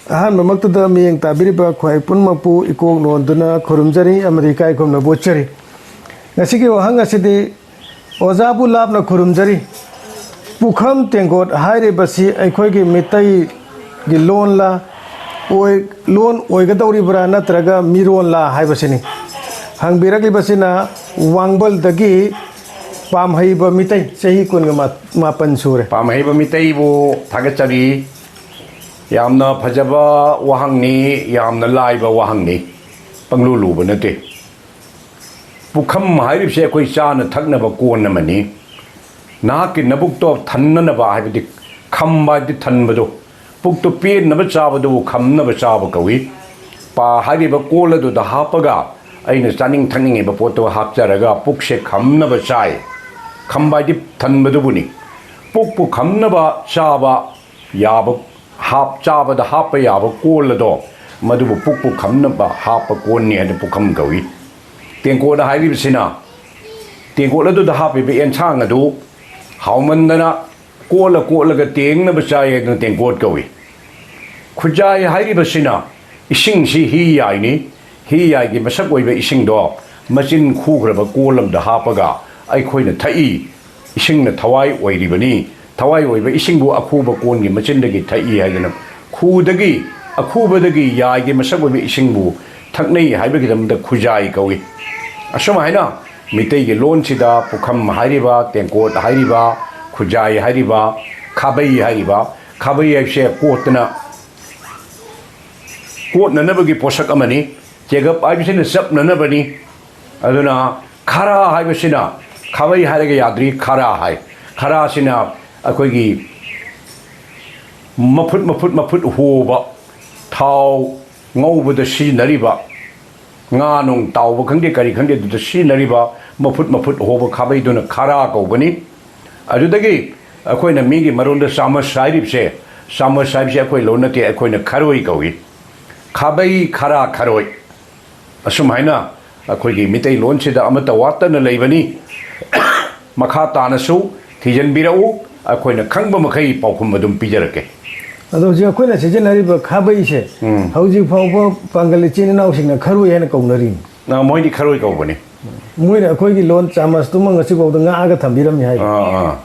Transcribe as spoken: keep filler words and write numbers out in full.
ꯑꯍꯥꯟꯕꯃꯛꯇꯗ ꯃꯤꯠꯌꯦꯡ ꯇꯥꯕꯤꯔꯤꯕ ꯈ꯭ꯋꯥꯏ ꯄꯨꯝꯅꯃꯛꯄꯨ ꯏꯀꯣꯛ ꯅꯣꯟꯗꯨꯅ ꯈꯨꯔꯨꯝꯖꯔꯤ ꯑꯃꯗꯤ ꯏꯀꯥꯏ ꯈꯨꯝꯅꯕ ꯎꯠꯆꯔꯤ꯫ ꯉꯁꯤꯒꯤ ꯋꯥꯍꯪ ꯑꯁꯤꯗꯤ ꯑꯣꯖꯥꯕꯨ ꯂꯥꯞꯅ ꯈꯨꯔꯨꯝꯖꯔꯤ꯫ ꯄꯨꯈꯝ ꯇꯦꯡꯀꯣꯠ ꯍꯥꯏꯔꯤꯕꯁꯤ ꯑꯩꯈꯣꯏꯒꯤ ꯃꯤꯇꯩꯒꯤ ꯂꯣꯟꯂ, ꯑꯣꯏ-, ꯂꯣꯟ ꯑꯣꯏꯒꯗꯧꯔꯤꯕ꯭ꯔꯥ ꯅꯠꯇ꯭ꯔꯒ ꯃꯤꯔꯣꯟꯂ ꯍꯥꯏꯕꯁꯤꯅꯤ꯫ ꯍꯪꯕꯤꯔꯛꯂꯤꯕꯁꯤꯅ ꯋꯥꯡꯕꯜꯗꯒꯤ ꯄꯥꯝꯍꯩꯕ ꯃꯤꯇꯩ, ꯆꯍꯤ ꯀꯨꯟꯒ ꯃꯥꯄꯟ ꯁꯨꯔꯦ꯫ ꯄꯥꯝꯍꯩꯕ ꯃꯤꯇꯩꯕꯨ ꯊꯥꯒꯠꯆꯔꯤ꯫ ꯌꯥꯝꯅ ꯐꯖꯕ ꯋꯥꯍꯪꯅꯤ, ꯌꯥꯝꯅ ꯂꯥꯏꯕ ꯋꯥꯍꯪꯅꯤ, ꯄꯪꯂꯨ ꯂꯨꯕ ꯅꯠꯇꯦ꯫ ꯄꯨꯈꯝ ꯍꯥꯏꯔꯤꯕꯁꯦ ꯑꯩꯈꯣꯏ ꯆꯥꯅ ꯊꯛꯅꯕ ꯀꯣꯟ ꯑꯃꯅꯤ꯫ ꯅꯍꯥꯛꯀꯤ ꯅꯕꯨꯛꯇꯣ ꯊꯟꯅꯅꯕ, ꯍꯥꯏꯕꯗꯤ ꯈꯝꯕ ꯍꯥꯏꯕꯗꯤ ꯊꯟꯕꯗꯣ, ꯄꯨꯛꯇꯣ ꯄꯦꯟꯅꯕ ꯆꯥꯕꯗꯨꯕꯨ ꯈꯝꯅꯕ ꯆꯥꯕ ꯀꯧꯏ꯫ ꯄꯥ ꯍꯥꯏꯔꯤꯕ ꯀꯣꯜ ꯑꯗꯨꯗ ꯍꯥꯞꯄꯒ ꯑꯩꯅ ꯆꯥꯅꯤꯡ ꯊꯛꯅꯤꯡꯉꯤꯕ ꯄꯣꯠꯇꯣ ꯍꯥꯞꯆꯔꯒ ꯄꯨꯛꯁꯦ ꯈꯝꯅꯕ ꯆꯥꯏ꯫ ꯈꯝꯕ ꯍꯥꯏꯗꯤ ꯊꯟꯕꯗꯨꯕꯨꯅꯤ꯫ ꯄꯨꯛꯄꯨ ꯈꯝꯅꯕ ꯆꯥꯕ ꯌꯥꯕ, ꯍꯥꯞ-, ꯆꯥꯕꯗ ꯍꯥꯞꯄ ꯌꯥꯕ ꯀꯣꯜ ꯑꯗꯣ, ꯃꯗꯨꯕꯨ ꯄꯨꯛꯄꯨ ꯈꯝꯅꯕ ꯍꯥꯞꯄ ꯀꯣꯟꯅꯤ ꯍꯥꯏꯅ ꯄꯨꯈꯝ ꯀꯧꯏ꯫ ꯇꯦꯡꯀꯣꯠ ꯍꯥꯏꯔꯤꯕꯁꯤꯅ ꯇꯦꯡꯀꯣꯠ ꯑꯗꯨꯗ ꯍꯥꯞꯄꯤꯕ ꯑꯦꯟꯁꯥꯡ ꯑꯗꯨ ꯍꯥꯎꯃꯟꯗꯅ ꯀꯣꯠꯂ ꯀꯣꯠꯂꯒ ꯇꯦꯡꯅꯕ ꯆꯥꯏ ꯍꯥꯏꯗꯅ ꯇꯦꯡꯀꯣꯠ ꯀꯧꯏ꯫ ꯈꯨꯖꯥꯏ ꯍꯥꯏꯔꯤꯕꯁꯤꯅ ꯏꯁꯤꯡꯁꯤ ꯍꯤ ꯌꯥꯏꯅꯤ꯫ ꯍꯤ ꯌꯥꯏꯒꯤ ꯃꯁꯛ ꯑꯣꯏꯕ ꯏꯁꯤꯡꯗꯣ ꯃꯆꯤꯟ ꯈꯨꯈ꯭ꯔꯕ ꯀꯣꯜ ꯑꯃꯗ ꯍꯥꯞꯄꯒ ꯑꯩꯈꯣꯏꯅ ꯊꯛꯏ꯫ ꯏꯁꯤꯡꯅ ꯊꯋꯥꯏ ꯑꯣꯏꯔꯤꯕꯅꯤ꯫ ꯊꯋꯥꯏ ꯑꯣꯏꯕ ꯏꯁꯤꯡꯕꯨ ꯑꯈꯨꯕ ꯀꯣꯟꯒꯤ ꯃꯆꯤꯟꯗꯒꯤ ꯊꯛꯏ ꯍꯥꯏꯗꯅ ꯈꯨꯗꯒꯤ, ꯑꯈꯨꯕꯗꯒꯤ ꯌꯥꯏꯒꯤ ꯃꯁꯛ ꯑꯣꯏꯕ ꯏꯁꯤꯡꯕꯨ ꯊꯛꯅꯩ ꯍꯥꯏꯕꯒꯤꯗꯃꯛꯇ ꯈꯨꯖꯥꯏ ꯀꯧꯏ꯫ ꯑꯁꯨꯝ ꯍꯥꯏꯅ ꯃꯤꯇꯩꯒꯤ ꯂꯣꯟꯁꯤꯗ ꯄꯨꯈꯝ ꯍꯥꯏꯔꯤꯕ, ꯇꯦꯡꯀꯣꯠ ꯍꯥꯏꯔꯤꯕ, ꯈꯨꯖꯥꯏ ꯍꯥꯏꯔꯤꯕ, ꯈꯥꯕꯩ ꯍꯥꯏꯔꯤꯕ, ꯈꯥꯕꯩ ꯍꯥꯏꯕꯁꯦ ꯀꯣꯠꯇꯅ ꯀꯣꯠꯅꯅꯕꯒꯤ ꯄꯣꯠꯁꯛ ꯑꯃꯅꯤ꯫ ꯆꯦꯒꯞ ꯍꯥꯏꯕꯁꯤꯅ ꯆꯞꯅꯅꯕꯅꯤ꯫ ꯑꯗꯨꯅ ꯈꯔꯥ ꯍꯥꯏꯕꯁꯤꯅ, ꯈꯥꯕꯩ ꯍꯥꯏꯔꯒ ꯌꯥꯗ꯭ꯔꯤ, ꯈꯔꯥ ꯍꯥꯏ꯫ ꯈꯔꯥꯁꯤꯅ ꯑꯩꯈꯣꯏꯒꯤ ꯃꯐꯨꯠ ꯃꯐꯨꯠ ꯃꯐꯨꯠ ꯍꯣꯕ, ꯊꯥꯎ ꯉꯧꯕꯗ ꯁꯤꯖꯤꯟꯅꯔꯤꯕ, ꯉꯥ ꯅꯨꯡ ꯇꯥꯎꯕ ꯈꯪꯗꯦ ꯀꯔꯤ ꯈꯪꯗꯦ ꯑꯗꯨꯗ ꯁꯤꯖꯤꯟꯅꯔꯤꯕ ꯃꯐꯨꯠ ꯃꯐꯨꯠ ꯍꯣꯕ ꯈꯥꯕꯩꯗꯨꯅ ꯈꯔꯥ ꯀꯧꯕꯅꯤ꯫ ꯑꯗꯨꯗꯒꯤ ꯑꯩꯈꯣꯏꯅ ꯃꯤꯒꯤ ꯃꯔꯣꯟꯗ ꯆꯥꯃꯁ ꯍꯥꯏꯔꯤꯕꯁꯦ, ꯆꯥꯃꯁ ꯍꯥꯏꯕꯁꯦ ꯑꯩꯈꯣꯏ ꯂꯣꯟ ꯅꯠꯇꯦ, ꯑꯩꯈꯣꯏꯅ ꯈꯔꯣꯏ ꯀꯧꯏ꯫ ꯈꯥꯕꯩ, ꯈꯔꯥ, ꯈꯔꯣꯏ꯫ ꯑꯁꯨꯝ ꯍꯥꯏꯅ ꯑꯩꯈꯣꯏꯒꯤ ꯃꯤꯇꯩꯂꯣꯟꯁꯤꯗ ꯑꯃꯠꯇ ꯋꯥꯠꯇꯅ ꯂꯩꯕꯅꯤ꯫ ꯃꯈꯥ ꯇꯥꯅꯁꯨ ꯊꯤꯖꯤꯟꯕꯤꯔꯛꯎ, ꯑꯩꯈꯣꯏꯅ ꯈꯪꯕ ꯃꯈꯩ ꯄꯥꯎꯈꯨꯝ ꯑꯗꯨꯝ ꯄꯤꯖꯔꯛꯀꯦ꯫ ꯑꯗꯣ ꯍꯧꯖꯤꯛ ꯑꯩꯈꯣꯏꯅ ꯁꯤꯖꯤꯟꯅꯔꯤꯕ ꯈꯥꯕꯩꯁꯦ, ꯎꯝ꯫ ꯍꯧꯖꯤꯛ ꯐꯥꯎꯕ ꯄꯥꯡꯒꯜ ꯏꯆꯤꯟ ꯏꯅꯥꯎꯁꯤꯡꯅ ꯈꯔꯨꯏ ꯍꯥꯏꯅ ꯀꯧꯅꯔꯤ꯫ ꯑ, ꯃꯣꯏꯗꯤ ꯈꯔꯨꯏ ꯀꯧꯕꯅꯤ꯫ ꯃꯣꯏꯅ ꯑꯩꯈꯣꯏꯒꯤ ꯂꯣꯟ ꯆꯥꯃꯁꯇꯨꯃ ꯉꯁꯤꯐꯥꯎꯗ ꯉꯥꯛꯑꯒ ꯊꯝꯕꯤꯔꯝꯃꯤ ꯍꯥꯏꯕ꯫ ꯑꯥ, ꯑꯥ꯫